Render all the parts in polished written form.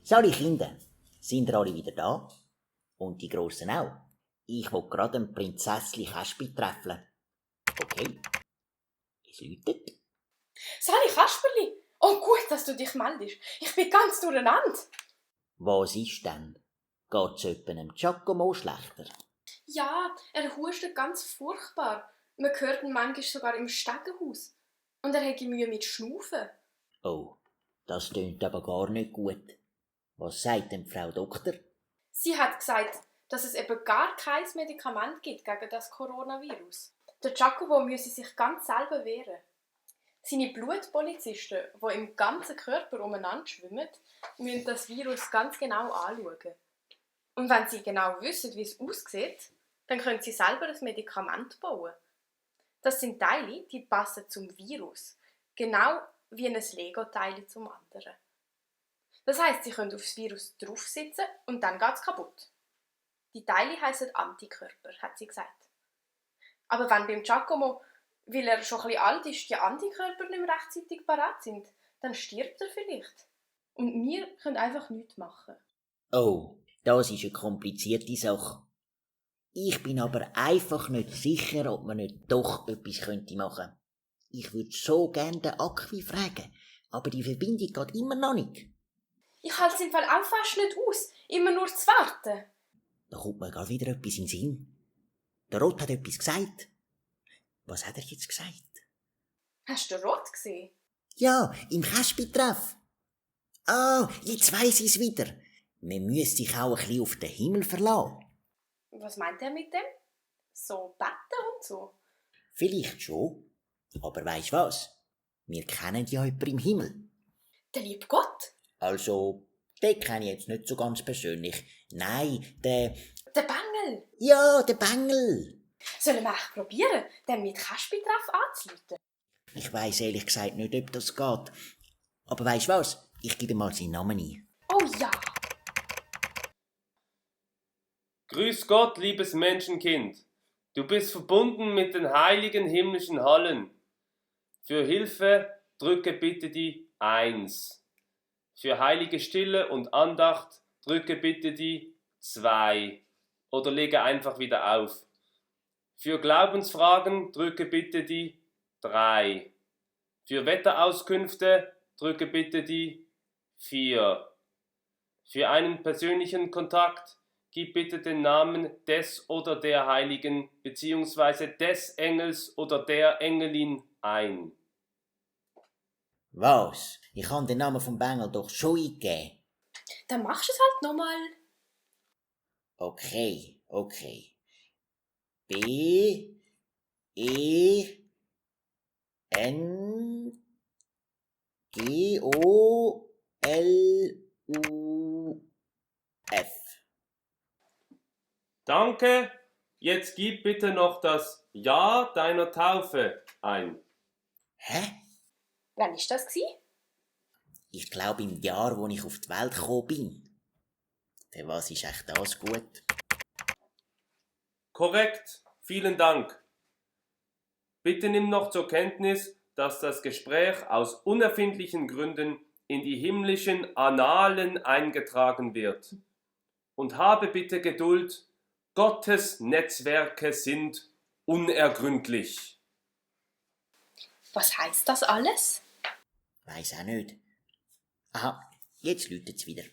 Sali Kinder, sind ihr alle wieder da? Und die Grossen auch? Ich will gerade ein Prinzessli Kaspi treffen. Okay, es läutet. Sali Kasperli! Oh gut, dass du dich meldest. Ich bin ganz durcheinander. Was ist denn? Geht's jemandem Giacomo schlechter? Ja, er hustet ganz furchtbar. Man hört ihn manchmal sogar im Stegenhaus. Und er hat Mühe mit Schnaufen. Oh, das tönt aber gar nicht gut. Was sagt denn Frau Doktor? Sie hat gesagt, dass es eben gar kein Medikament gibt gegen das Coronavirus. Der Giacomo müsse sich ganz selber wehren. Seine Blutpolizisten, die im ganzen Körper umeinander schwimmen, müssen das Virus ganz genau anschauen. Und wenn sie genau wissen, wie es aussieht, dann können sie selber ein Medikament bauen. Das sind Teile, die passen zum Virus. Genau wie ein Lego-Teil zum anderen. Das heisst, sie können aufs Virus draufsitzen und dann geht es kaputt. Die Teile heissen Antikörper, hat sie gesagt. Aber wenn beim Giacomo, weil er schon ein bisschen alt ist, die Antikörper nicht mehr rechtzeitig parat sind, dann stirbt er vielleicht. Und wir können einfach nichts machen. Oh, das ist eine komplizierte Sache. Ich bin aber einfach nicht sicher, ob man nicht doch etwas machen könnte. Ich würde so gerne den Akwi fragen, aber die Verbindung geht immer noch nicht. Ich halte es im Fall auch fast nicht aus, immer nur zu warten. Da kommt mir gerade wieder etwas in den Sinn. Der Rot hat etwas gesagt. Was hat er jetzt gesagt? Hast du den Rot gesehen? Ja, im Kaspi-Treff. Ah, jetzt weiss ich's wieder. Man müsste sich auch ein bisschen auf den Himmel verlassen. Was meint er mit dem? So beten und so? Vielleicht schon. Aber weisst was? Wir kennen ja jemanden im Himmel. Der liebe Gott? Also, den kenne ich jetzt nicht so ganz persönlich. Nein, Der Bengel? Ja, der Bengel. Sollen wir echt probieren, den mit Kaspi-Treff anzuleiten? Ich weiss ehrlich gesagt nicht, ob das geht. Aber weisst was? Ich gebe mal seinen Namen ein. Oh ja! Grüß Gott, liebes Menschenkind. Du bist verbunden mit den heiligen himmlischen Hallen. Für Hilfe drücke bitte die 1. Für heilige Stille und Andacht drücke bitte die 2. Oder lege einfach wieder auf. Für Glaubensfragen drücke bitte die 3. Für Wetterauskünfte drücke bitte die 4. Für einen persönlichen Kontakt gib bitte den Namen des oder der Heiligen bzw. des Engels oder der Engelin ein. Was? Ich habe den Namen vom Bengel doch schon eingegeben. Dann machst du es halt nochmal. Okay. B E N G O L U F. Danke, jetzt gib bitte noch das Ja deiner Taufe ein. Hä? Wann war das? Ich glaube im Jahr, wo ich auf die Welt gekommen bin. Für was ist echt das gut? Korrekt, vielen Dank. Bitte nimm noch zur Kenntnis, dass das Gespräch aus unerfindlichen Gründen in die himmlischen Annalen eingetragen wird. Und habe bitte Geduld, Gottes Netzwerke sind unergründlich. Was heißt das alles? Weiss auch nicht. Aha, jetzt läutet's wieder.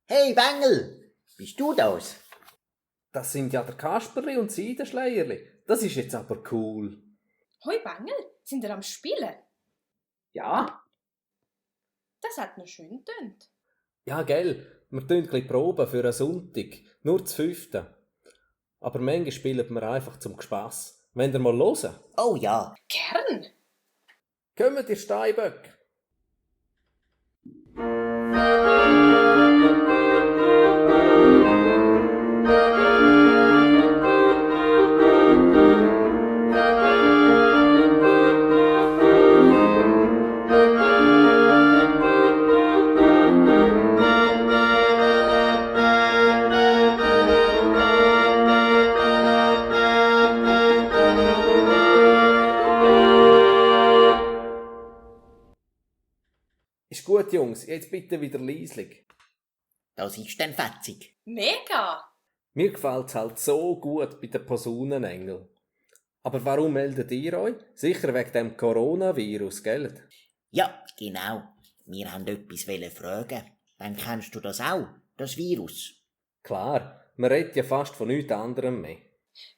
Hey Bengel, bist du das? Das sind ja der Kasperli und sie, der Schleierli. Das ist jetzt aber cool. Hoi Bengel, sind ihr am Spielen? Ja? Das hat noch schön getönt. Ja, gell. Wir tun ein bisschen Proben für einen Sonntag. Nur zu 5. Aber manchmal spielen wir einfach zum Spass. Wollt ihr mal hören? Oh ja. Gern. Kommt ihr Steinböck? Jungs, jetzt bitte wieder leislich. Das ist dann fetzig. Mega! Mir gefällt's halt so gut bei den Posaunenengel. Aber warum meldet ihr euch? Sicher wegen dem Coronavirus, gell? Ja, genau. Wir haben etwas fragen. Dann kennst du das auch, das Virus. Klar, man redet ja fast von nichts anderem mehr.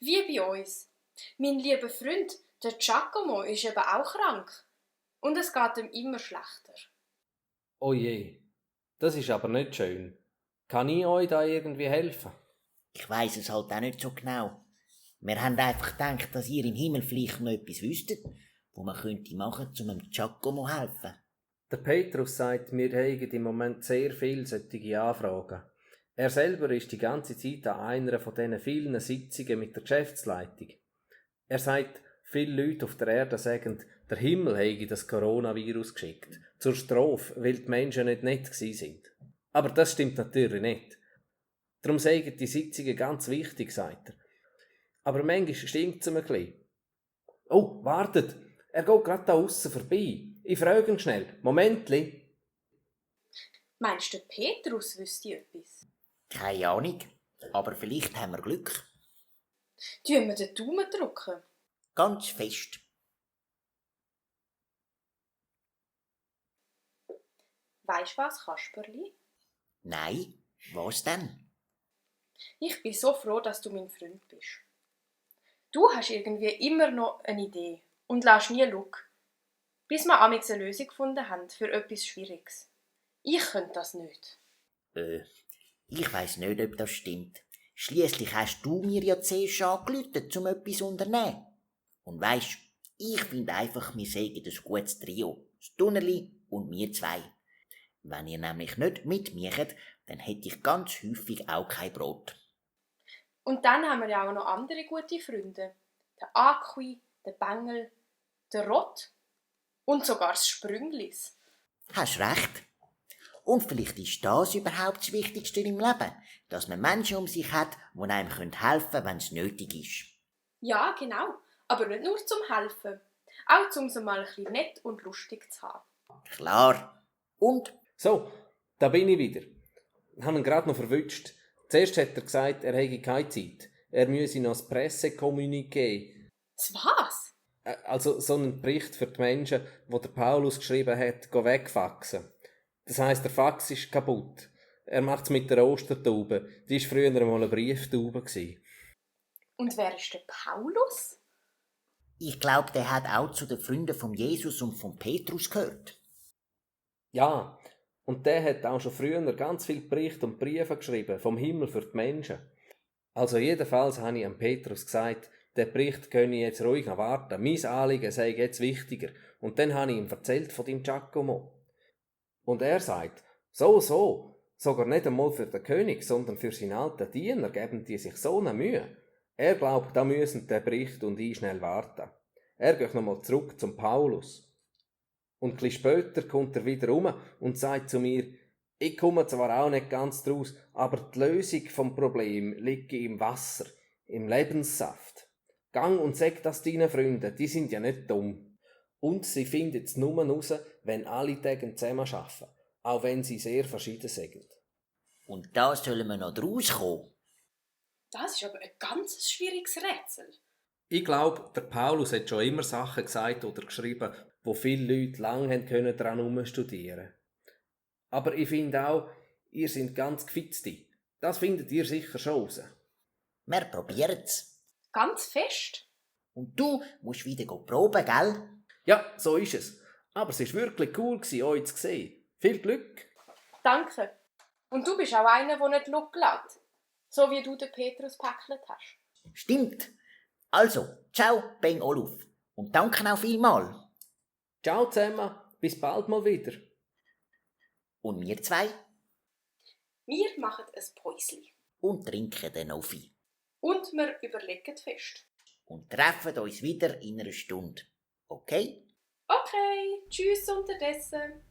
Wie bei uns. Mein lieber Freund, der Giacomo, ist eben auch krank. Und es geht ihm immer schlechter. Oh je, das ist aber nicht schön. Kann ich euch da irgendwie helfen? Ich weiss es halt auch nicht so genau. Wir haben einfach gedacht, dass ihr im Himmel vielleicht noch etwas wüsstet, wo man könnte machen, um dem Giacomo zu helfen. Der Petrus sagt, wir haben im Moment sehr viele solche Anfragen. Er selber ist die ganze Zeit an einer von diesen vielen Sitzungen mit der Geschäftsleitung. Er sagt, viele Leute auf der Erde sagen, der Himmel habe das Coronavirus geschickt, zur Strafe, weil die Menschen nicht nett gewesen sind. Aber das stimmt natürlich nicht. Darum sagen die Sitzungen ganz wichtig, sagt er. Aber manchmal stinkt es ihm ein bisschen. Oh, wartet, er geht gerade da aussen vorbei. Ich frage ihn schnell. Momentli. Meinst du, der Petrus wüsste etwas? Keine Ahnung, aber vielleicht haben wir Glück. Tun wir den Daumen drücken? Ganz fest. Weisst du was, Kasperli? Nein, was denn? Ich bin so froh, dass du mein Freund bist. Du hast irgendwie immer noch eine Idee und lässt nie Lug, bis wir amigs eine Lösung gefunden haben für etwas Schwieriges. Ich könnte das nicht. Ich weiss nicht, ob das stimmt. Schliesslich hast du mir ja zuerst angerufen, um etwas zu unternehmen. Und weisst, ich finde einfach, wir sägen ein gutes Trio. Das Tunnerli und wir zwei. Wenn ihr nämlich nicht mitmacht, dann hätte ich ganz häufig auch kein Brot. Und dann haben wir ja auch noch andere gute Freunde. Der Aqui, der Bengel, der Rott und sogar das Sprünglis. Hast recht. Und vielleicht ist das überhaupt das Wichtigste im Leben, dass man Menschen um sich hat, die einem helfen können, wenn es nötig ist. Ja, genau. Aber nicht nur zum Helfen. Auch um sie mal ein bisschen nett und lustig zu haben. Klar. Und? So, da bin ich wieder. Ich habe ihn gerade noch verwünscht. Zuerst hat er gesagt, er hätte keine Zeit. Er müsse noch das Pressekommuniqué. Das was? Also so einen Bericht für die Menschen, wo der Paulus geschrieben hat, wegfaxen. Das heisst, der Fax ist kaputt. Er macht es mit der Ostertaube. Die war früher einmal eine Brieftaube. Und wer ist der Paulus? Ich glaube, der hat auch zu den Freunden von Jesus und von Petrus gehört. Ja, und der hat auch schon früher ganz viele Berichte und Briefe geschrieben, vom Himmel für die Menschen. Also jedenfalls habe ich an Petrus gesagt, der Bericht könne ich jetzt ruhig noch warten. Mein Anliegen sei jetzt wichtiger. Und dann habe ich ihm erzählt von dem Giacomo. Und er sagt, sogar nicht einmal für den König, sondern für seinen alten Diener geben die sich so eine Mühe. Er glaubt, da müssen der Bericht und ich schnell warten. Er geht nochmal zurück zum Paulus. Und ein bisschen später kommt er wieder um und sagt zu mir, ich komme zwar auch nicht ganz draus, aber die Lösung vom Problem liegt im Wasser, im Lebenssaft. Gang und sag das deinen Freunden, die sind ja nicht dumm. Und sie finden es nur raus, wenn alle Tage zusammen arbeiten, auch wenn sie sehr verschieden sind. Und da sollen wir noch draus kommen. Das ist aber ein ganz schwieriges Rätsel. Ich glaube, der Paulus hat schon immer Sachen gesagt oder geschrieben, wo viele Leute lange können daran studieren. Aber ich finde auch, ihr seid ganz Gefitzte. Das findet ihr sicher schon raus. Wir probieren's. Ganz fest. Und du musst wieder proben, gell? Ja, so ist es. Aber es war wirklich cool, euch zu sehen. Viel Glück. Danke. Und du bist auch einer, der nicht Lug lässt. So wie du den Petrus gepäckelt hast. Stimmt. Also, ciao, Ben Oluf. Und danke auch vielmal. Ciao zusammen, bis bald mal wieder. Und wir zwei? Wir machen ein Päusli. Und trinken den Offi. Und wir überlegen fest. Und treffen uns wieder in einer Stunde. Okay? Okay, tschüss unterdessen.